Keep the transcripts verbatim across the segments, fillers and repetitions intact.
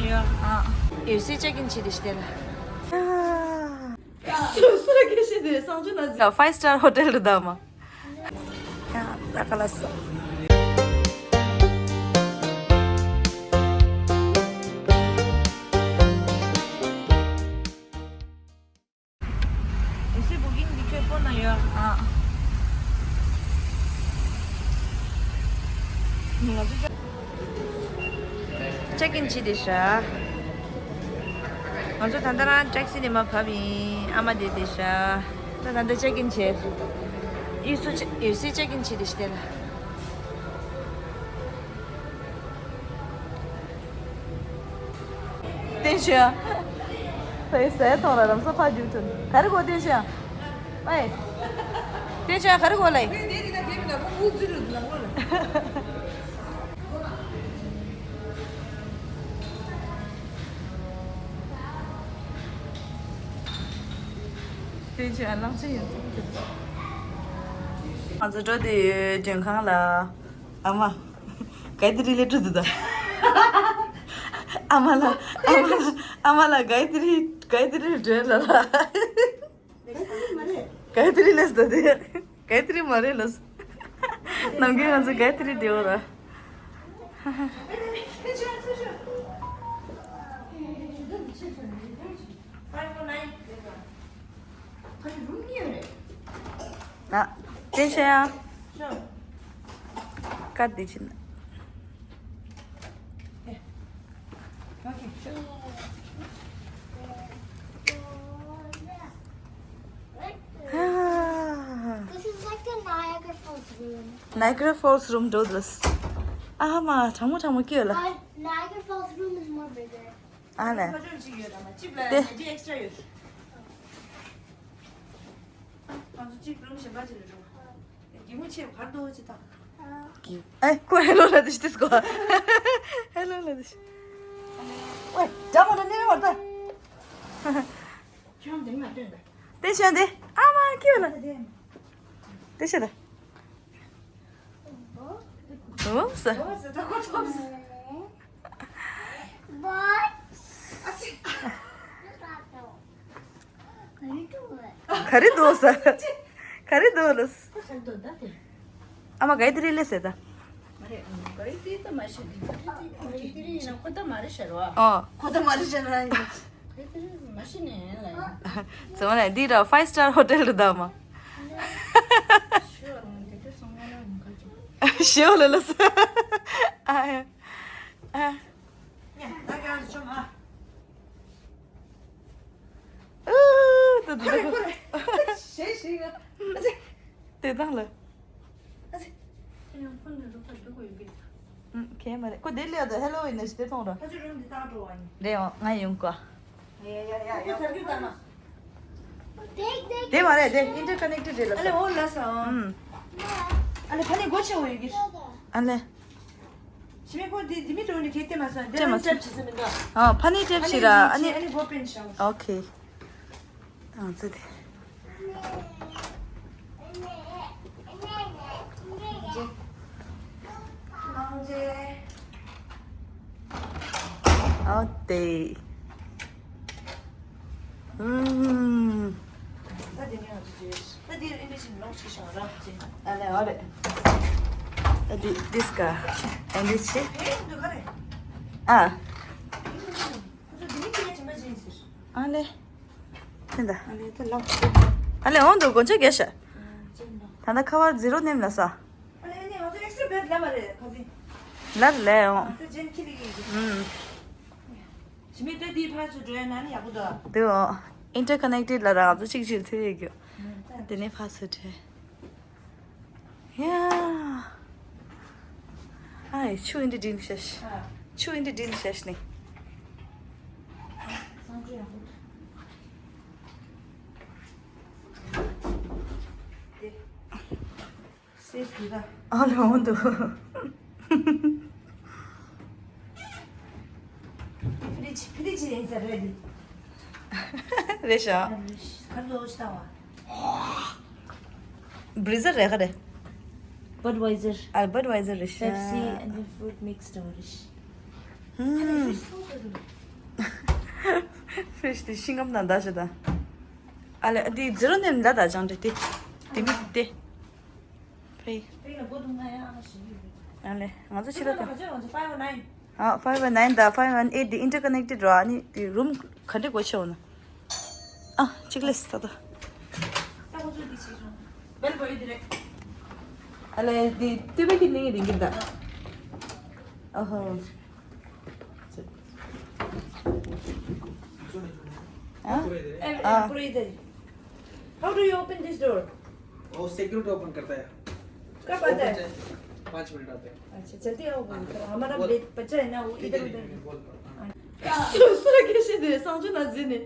ཡོད། ཨ། ཡོད་སྲིད་ཅེག་ཨིན་བྱེད་དེ་ཤི་དེ་ལ། སུ་སུ་ར་ཁེ་ཤི་དེ་སང་ཆུ་ན་ཟི། ཕའི་སི་ཊར་ཧོ་ཊེལ་རུ་ད་མ། ཡ། ད་ག་ལ་སོ། ཨེ་སི་བུ་ཀིང་འདི་ཁྱོད་ཕོན་ན་ཡོད་ཨ། ང་ཚོ་ཅེག་ཨིན་བྱེད་དེ་ཤ། ང་ཚོ་ད་ལྟ་རང་ཊེག་སི་ནས་མར་བབས་ཡིན། ཨ་མ་དེ་དེ་ཤ། ད་ད་ལྟ་ཅེག་ཨིན་བྱེད། ཨེ་སི་ཨེ་སི་ཅེག་ཨིན་བྱེད་དེ་ཤ་དེ་ལ། བསྟན་ཆོས། ཕའི་ཟས་ཐོང་ལ་རམ་ས་ཕ་རྒྱུག་ཐུན་ག་རེ་གོ་བསྟན་ཆོས། ཨེ། བསྟན་ཆོས་ག་རེ་གོ་ལེ། བསྟན་ཆོས་གླང་ཆེན་ཡོད་ཚད། ང་ཚོ་འགྲོ་དུས་མགྲོན་ཁང་ལ། ཨ་མ། གའི་ཏི་རི་ལས་འགྲོ་འདུག་ད། ཨ་མ་ལ། ཨ་མ་ལ། ཨ་མ་ལ་གའི་ཏི་རི། གའི་ཏི་རི་འགྲོ་ལ་ལ། གའི་ཏི་རི་ལས་ད་དེ། གའི་ཏི་རི་མ་རེད་ལ། ནམ་རྒྱུན་ང་ཚོ་གའི་ཏི་རི་དེ་འོ་ར། ཨ། བསྟན་ཆོས་ཡ། ཀ་འདི་ཕྱིན། This is like the Niagara Falls room. Niagara Falls room འགྲོ་འདུག་ཨ་མ། གྲང་མོ་གྲང་མོ་སྐྱོད་ལ། But Niagara Falls room is more bigger. ཨ་ལེ། ཁ་ཆུང་གཅིག་ཡོད་དམ། གཅིག་ལ་དེ་ཡ་གཅིག་ཨེག་སི་ཊ་ར་ཡོད། ང་ཚོ་གཅིག་རུམ་གཞན་པ་གཅིག་ལ་འགྲོ། གད་མོ་ཆེ་བ་གར་འདུག་ཅི་དང་། གི། ཨེ། ཁོ་ཧེ་ལོ་ལ་དེ་ཤི་དེ་སྐོ། ཧེ་ལོ་ལ་དེ་ཤི། ཨོའི། འདྲ་མ་འདྲ་གནས་མ་ད། ཁྱོད་དེ་མ་སྟོན་ད། དེ་ཤོད་དེ། ཨ་མ་ཁྱོད་ལ། དེ་ཤོད་ད། ཨོ་ས། ཨོ་ས་ད་ཁོ་ཐོབ་ས། ག་རེ་འདུག་ས། ག་རེ་འདུག་ལ། ཨ་མ་གའི་ཏི་རི་ལས་ཟེར་ད། ཨོ། ཙི་མ་ལ་འདི་ར་ཕའི་སི་ཊར་ཧོ་ཊེལ་རུ་ད་མ། ཞེའོ་ལ་ལ་ས། ཨ་ཡ། ཨ། ཨ། ཨ། ད་ད་ད། ཞེ་ཞེ་ག་ཨ་ཙི། དེ་དང་ལ། ཨ་ཙི། ཁྱེད་ཡང་ཕོན་ནས་རུ་ཁ་འགྲོ་དགོས་ཡོད་གི། ཨུམ། ཁྱེད་མ་རེད། ཁོ་དེ་ལས་ད་ཧེ་ལོ་ཝིན་ནས་ཞི་བདེ་གཏོང་ར། ཁ་ཆུ་རུམ་འདི་བཏང་འགྲོ་བ་ཡིན། རེད་འོ། ང་ཡོང་གོ། ཡ་ཡ་ཡ་ཡ། ཁོ་ཚར་རྒྱུ་ད་ན། དེ་མ་རེད། དེ་ཨིན་ཊར་ཀ་ནེག་ཊེཌ་རེད་ལ། ཨ་ལེ་འོ་ལ་ས། ཨུམ། ཨ་ལེ་ཕ་ནི་སྒོ་ཕྱེ་འོ་ཡོད་གི། ཨ་ལེ། ཞི་མི་ཁོ་འདི་འདི་མི་འགྲོ་ནི་ཁེ་ཏེ་མ་སོང་། དེ་ལ་ཊེབ་བྱེད་ས་མི་འདུག་ཨ། ཕ་ནི་ཊེབ་བྱེད་ར། ཨ་ནི། ཨ་ནི་སྒོ་ཕྱེ་ཤག་ཨོ་ཁེ། ཨང་ཙི་དེ། ཨོ་དེ། ཨུམ། ད་དེ་ནས་ང་ཚོ་བྱས། ད་དེ་ཨེ་འདྲ་ཞིག་ལོག་ཞིག་བྱུང་ར་ཅེ། ཨ་ལེ་ཨོ་ལེ། ད་དེ་དིས་ཀ་ཨེ་འདྲ་ཆེ། ཨེ་འདུག་ག་རེད། ཨ། ཁོ་ཚོ་དེ་ནས་དེ་ནས་དྲན་པ་ཅན་ཟེར། ཨ་ལེ། ཕན་ད། ཨ་ལེ་ད་ལོག་ཨ་ལེ་འོང་འདུག་གོ་ཆ་རྒྱས་ཤ། ད་ད་ཁ་བ་ཛི་རོ་ནེམ་ལ་ས། ཨ་ལེ་ཨ་ནི་ང་ཚོ་ཨེག་སི་ཊ་ར་བེཌ་ལབ་པ་རེད་ཁ་སང་། ལབ་ལེ་འོང་། ད་ཇེན་ཁྱི་ལི་གི། ཨུམ། ཞི་མི་ད་དེའི་ཕར་ཚུར་འགྲོ་ཡ་ན་ནི་ཡག་པོ་འདུག་དེ་འོ། ཨིན་ཊར་ཀ་ནེག་ཊེཌ་ལ་ར་ང་ཚོ་གཅིག་གཅིག་ཐུག་ཡོད་རྒྱུ། ཨུམ། དེ་ནས་ཕར་ཚུར་འགྲོ། ཡ། ཨའི་ཆུ་ཨིན་ཊར་ཌིན་ཤེས། ཨ། ཆུ་ཨིན་ཊར་ཌིན་ཤེས་ནི། སང་ཆུ་ཡག་པོ་འདུག་དེ། སེ་སི་གི་ར། ཨ་ལོ་འོང་འདུག་ཕི་རི་ཇི་ཕི་རི་ཇི་ཡིན་ས་རེད་འདི། རེད་ཤག་གར་འདུག་ཅི་ལྟ་བ། བྷི་རི་ཛར་རེད་ག་རེད། Budweiser། ཨ་བྷད་ཝའི་ཛར་རེད་ཤག Pepsi and the fruit mix འདྲ་བོ་རེད་ཤག་ཧུམ། ཕེ་ཤི་དེ་ཤིང་སྒམ་དང་འདྲ་ཞིག་དང་། ཨ་ལེ་འདི་ཛི་རོ་ནེམ་ལ་ད་ཅང་རེད་དེ། དེ་མི་དེ། ཕེ། ཨ་ལེ་ང་ཚོ་ཕྱི་ལ་ད། ཨ་ཕའི་ཝན་ནའིན་དང་ཕའི་ཝན་ཨེ་ཊི་འདི་ཨིན་ཊར་ཀ་ནེག་ཊེཌ་རོ། ཨ་ནི་དེ་རུམ་ག་འདྲ་དགོས་ཆེ་བ་ན། ཨ་གཅིག་ལས་ད་ད། ཨ་ལེ་འདི་ཏུ་བེ་གི་ནི་རིང་གི་ད། ཨ་ཧོ། हाँ? पूरा इधर है। हाँ। पूरा इधर है। How do you open this door? वो security open करता है। कब आता है? पाँच मिनट आते हैं। अच्छा, जल्दी आओ, बोल कर। हमारा बच्चा है ना, वो इधर उधर। सुरक्षा के से दे, समझो ना, जीने।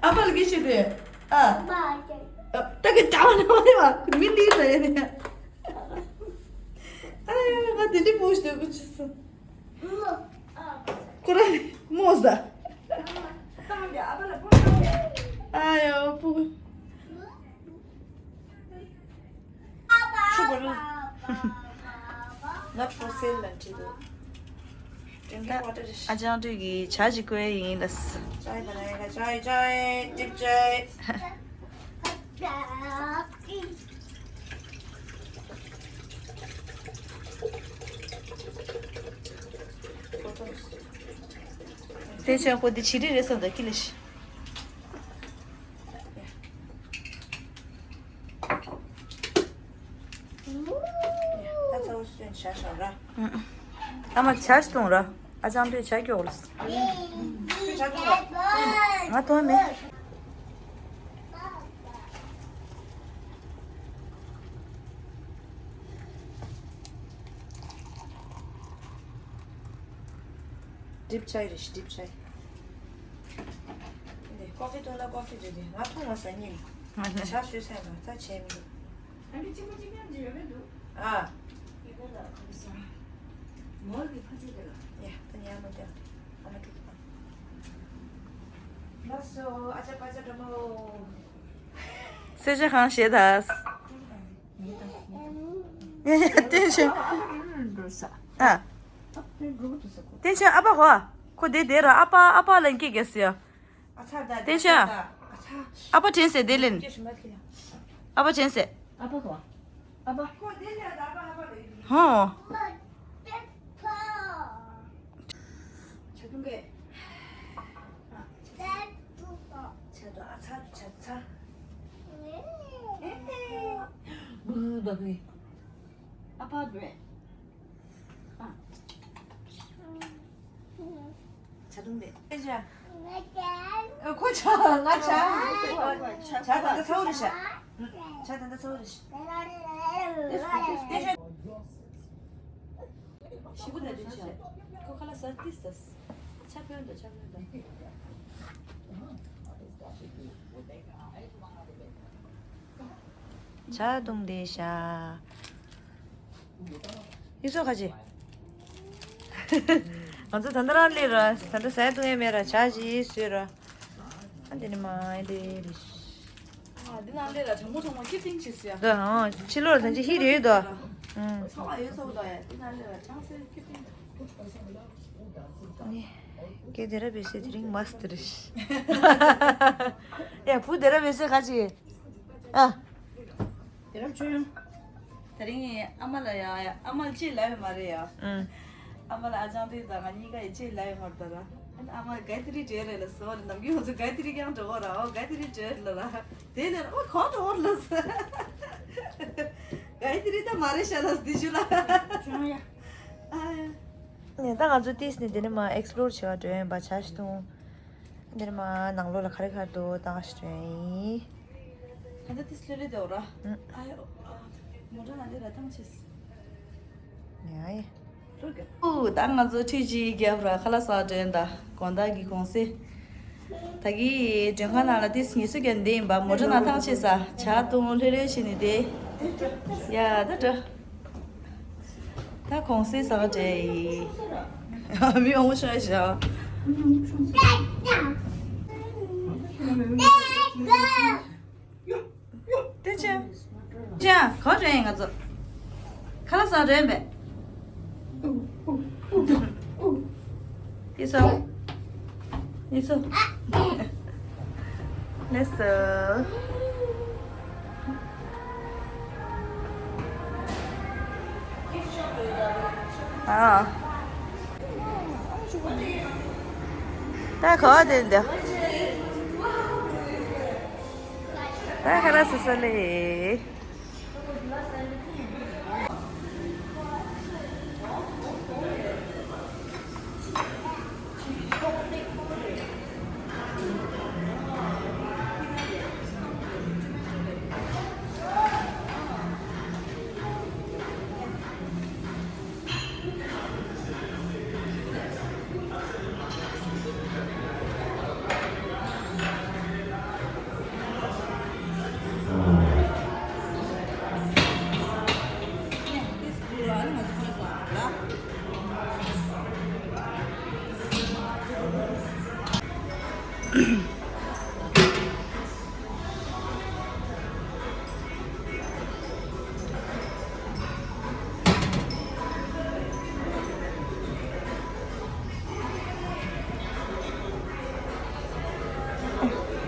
आप अलग के से दे। हाँ। ताकि टाउन होने वाला, मिल नहीं रहे हैं। ཨ་ཡ། ང་དེ་འདྲའི་པོ་ཞིག་འདོད་ཀྱི་ཆུ་སོང་། ཁོ་རང་མོ་ཟ། ཨ་ཡ་པུ། ཆུ་བུ་རུ། Not for sale ལ་བྲིས་འདུག Drinking water is ཨ་ཅང་དུས་ཀྱི་ཇ་ཅིག་བསྐོལ་ཡིན་ལ། चाय बनाएगा, चाय, चाय, drip चाय। དེ་ཆེན་པོ་འདི་བྱི་རིལ་རེད་བསམ་ད་ཀི་ལི་ཤི། ད་ཚ་བོ་སོན་ཆ་ཤོག་ར། ཨ་མ་ཇ་ཞིག་འཐུང་ར། ཨ་ཅང་དུས་ཇ་སྐྱོག་ལ། ང་འཐུང་མེད། ཌིབ་ཆའི་རེད་ཤི། ཌིབ་ཆའི། འདི་ཀོ་ཕི་འཐུང་ན་ཀོ་ཕི་རེད་དེ། ང་འཐུང་མ་ས་ཉིན། ང་ནི་ཇ་ཞུ་ས་ཡིན་ན་ད་བྱས་མི་འདུག་ཨ་འདི་གཅིག་པ་གཅིག་རྐྱང་ཅིག་ཡོད་མི་འདུག་ཨ། ཡི་གེ་ལ་ཁ་སང་མོལ་གྱི་ཕ་ཆུ་དེ་ལ། ཡ་ད་ཉལ་མ་བསྡད། ཨ་མ་ཐུག་ཐུག་ལགས་སོ། ཨ་ཅག་པ་ཅག་འགྲོ་མོ། གསོལ་ཇ་གང་བཞེས་ད། བསྟན་ཆོས། ཨ། བསྟན་ཆོས་ཨ་ཕ་གོ། ཁོ་དེ་དེ་ར་ཨ་ཕ་ཨ་ཕ་ལ་སྐད་རྒྱག་སྲིད་ཡ། བསྟན་ཆོས། ཨ་ཕ་དྲན་སྲིད་དེ་ལན། ཨ་ཕ་དྲན་སྲིད། ཨ་ཕ་གོ། ཨ་ཕ། ཧོ། ཆ་དུང་གེ། ཆ་དུ་ཨ་ཚ་དུ་ཆ་ཚ། བུ་བ་བུ། ཨ་ཕ་བུ། ཨ། ཆ་དུང་གེ། ཨེ་ཅག་ཨ་ཁོ་ཆ་ང་ཆ། ཆ་ད་ལྟ་ཚ་བོ་རེད་ཤག་ཆ་ད་ལྟ་ཚ་བོ་རེད་ཤག་ཞི་བོ་ད་དུས་ཤག་ཁོ་ཁ་ལག་ཟ་ཏི་ཟ། ཆ་ཕོན་དང་ཆ་ཕོན་དང་། ཇ་བཏུང་བསྡད་ཤག་ཡུལ་ཚོ་ཁ་ཆེ། ང་ཚོ་ད་ལྟ་རང་སླེབས་ར། ད་ལྟ་ཟས་བཏུང་ཡས་མེད་ར། ཇ་ཅིག་བཟོས་ར། ཨ་འདི་ནི་མ་ཨེ་འདི་རེད། ཨ་འདི་ནང་སླེབས་ར། གྲང་མོ་གྲང་མོ་ཀི་ཏིང་ཅིག་བཟོས་ཡ། ད་ཨང་ཕྱི་ལོགས་ལ་ད་ཅི་ཧི་རེད་དོ། ཨང་ཚ་བ་ཡོད་ཚ་བོ་དོ་ཡ། འདི་ནང་སླེབས་ར། ཆང་སེར་ཀི་ཏིང་། ནི། ཀེ་དེ་ར་བེ་སེ་དེ་རིང་མ་སྟེར་ཤི། ཡ་བུ་དེ་ར་བེ་སེ་ཁ་ཅིག་ཨ། དེ་ར་བྱོས། དེ་རིང་ཨ་མ་ལ་ཡ་ཡ་ཨ་མ་ལ་ཅི་ལབ་ཡོད་མ་རེད་ཡ། ཨང་། ཨ་མ་ལ་ཨ་ཅང་དེ་དང་ང་གཉིས་ཀ་ཡི་ཅི་ལབ་ཡོད་མ་རེད་ད་ར། ཨ་མ་ག་ཡི་ཏི་རི་བྲེལ་རེད་ལ་སོ་ར། ནམ་རྒྱུན་ང་ཚོ་ག་ཡི་ཏི་རི་རྐྱང་འགྲོ་གོ་ར། ཨོ་ག་ཡི་ཏི་རི་བྲེལ་ལ་ར། དེ་ལ་ཨོ་ག་འགྲོ་གོ་ལ་སོ། ག་ཡི་ཏི་རི་ད་མ་རེད་ཤ་ལ་སོ་དེ་ཞུ་ལ། ཨ་ཡ། ནས་ད་ང་ཚོ་ཏིས་ནས་དེ་ནས་མ་ཨེགས་པི་ལོར་བྱེད་ག་འགྲོ་ཡིན་པ། ཇ་ཞིག་འཐུང་། དེ་ནས་མ་ནང་ལོགས་ལ་ག་རེ་ག་རེ་འདུག་ལྟ་ག་ཞིག་འགྲོ་ཡིན། ད་ལྟ་ཏིས་ལྷོད་ལྷོད་འདུག་ར། ཨ་ཡོ། མོ་ཊ་ང་འདི་ལ་ཐང་ཆད། ཡ་ཡ། ཨུ་ད་ང་ཚོ་ཁྲུས་ཅིག་བརྒྱབ་ར། ཁ་ལག་ཟ་འགྲོ་ཡིན་ད། དགོང་དག་གི་གུང་སེང་། ད་གི་མགྲོན་ཁང་ནང་ལ་ཏིས་ངལ་གསོ་རྒྱག་བསྡད་ཡིན་པ། མོ་ཊ་ནང་ཐང་ཆད་ས། ཇ་བཏུང་ལྷོད་ལྷོད་བྱས་ནས་བསྡད། ཡ་ད་འགྲོ། ད་གུང་སེང་ཟ་ག་འགྲོ་ཡིན། མི་མང་པོ་ཤོང་ཡ་ཤག་བསྟན་ཆོས། ཅང་ག་རེ་ཡིན་ང་ཚོ། ཁ་ལག་ཟ་རེད་པས། Isso. Isso. Let's go. ཨ། ད་ག་བ་དེ་འདི། ད་ཧ་ར་སོ་སོ་ལེ།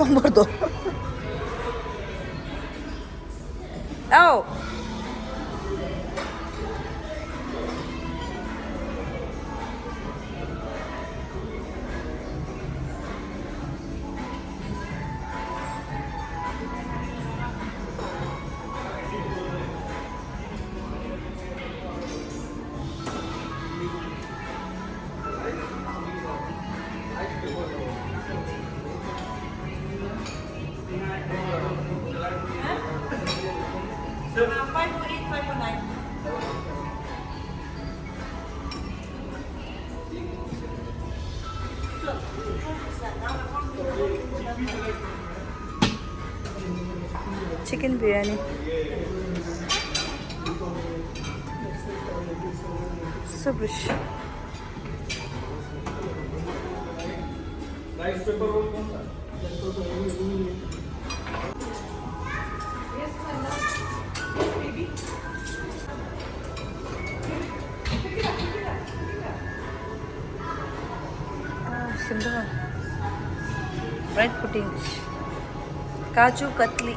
སྟོང་པར་དོ། ཨའོ། Chicken biryani. Super. Rice paper roll कौन सा? Bread pudding. Kaju katli.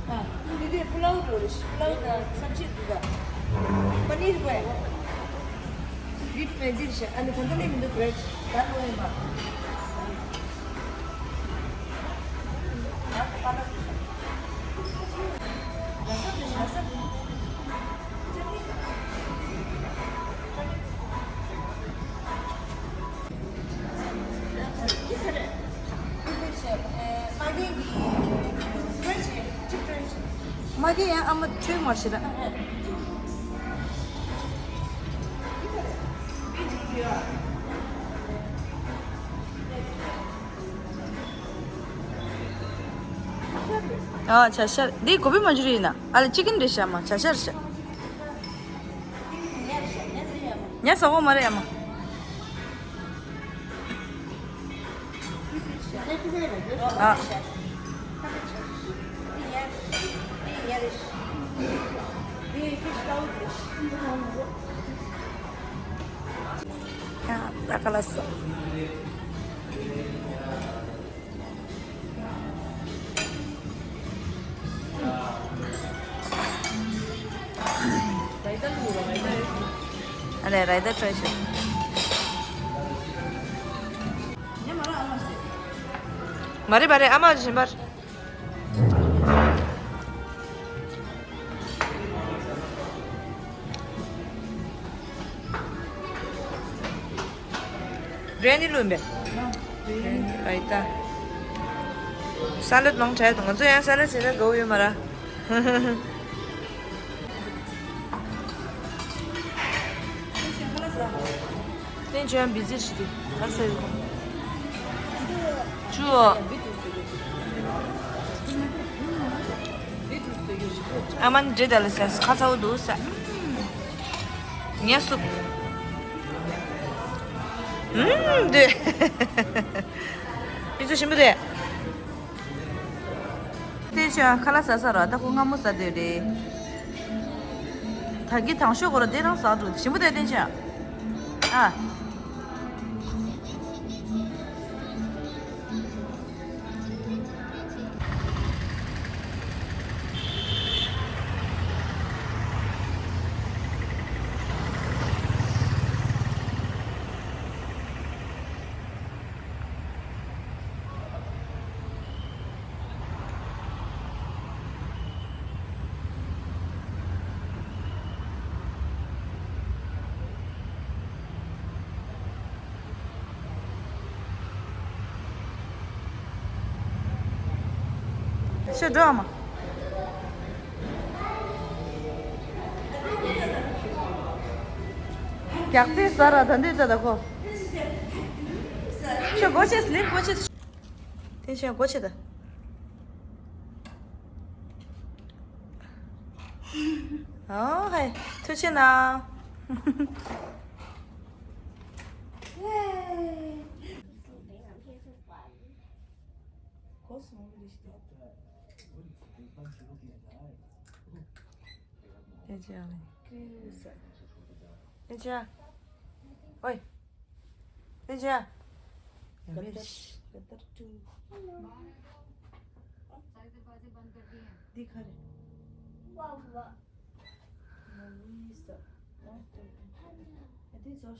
हाँ, दीदी, पुलाव लो, पुलाव का सब्जी दूंगा। पनीर को है। बीफ में दिल से, अने ठंडा नहीं मिलता, ब्रेड, दाल वो है माँ। हाँ, पालक। लहसुन, लहसुन। མ་གི་ཡང་ཨ་མ་ཁྱོད་མ་ཤི་ར། ཨ་བྱ་ཤར་འདི་གོ་བི་མ་འཇུ་རི་ཡིན་ན་ཨ་ལ་ཅི་ཀིན་རེད་ཤ་མ་བྱ་ཤར་ཤ། ཉ་ཟ་གོ་མ་རེད་ཨ་མ། ཨ། ཡ་ད་ག་ལ་སོ། ཨ་ལས་རའི་ཏ་ཊྲའི་བྱེད། མ་རེད་མ་རེད་ཨ་མ་གཞན་པར། བྷི་རི་ཡ་ནི་ལོས་མེད། བྷི་རི་ཡ་ནི་རའི་ཏ། ས་ལད་མང་དྲགས་འདུག་ང་ཚོ་ཡང་ས་ལད་བྱས་ན་དགའ་བོ་ཡོད་མ་ར། ཏན་ཅོ་ཡང་བི་ཟི་ཞིག་འདུག་ག་ས་ཡོད་གོ་ཅུ། ཨོ། ཨ་མ་ནི་འདྲེ་ད་ལ་ཟས་ཁ་ཚ་བོ་འདུག་ཟ། ངས་སུབ། ཨུམ་འདུས། ཨི་ཚོ་ཞིམ་པོ་དེ། བསྟན་ཆོས་ཁ་ལག་ཟ་ས་ར་ད་ཁོ་སྔ་མོ་ཟ་དུས་རེད། ད་གི་དང་ཤོག་གོ་ར་དེ་རང་ཟ་འགྲོ་ཞིམ་པོ་དེ་བསྟན་ཆོས། ཨ། ཤོད་འགྲོ་ཨ་མ། རྒྱག་རྩིས་ཟ་ར་ད་འདོད་ཙ་ད་ཁོ། ཤོད་སྒོ་ཕྱེས་ལིང་སྒོ་ཕྱེས། དེ་བཞིན་སྒོ་ཕྱེ་ད། ཨོ་ཧེ། ཐུགས་རྗེ་གནང་། ཨེ་ཅག་ཨེ་ཅག་ཨོའི། ཨེ་ཅག་འདི་ག་རེ། འདི་ཟོ།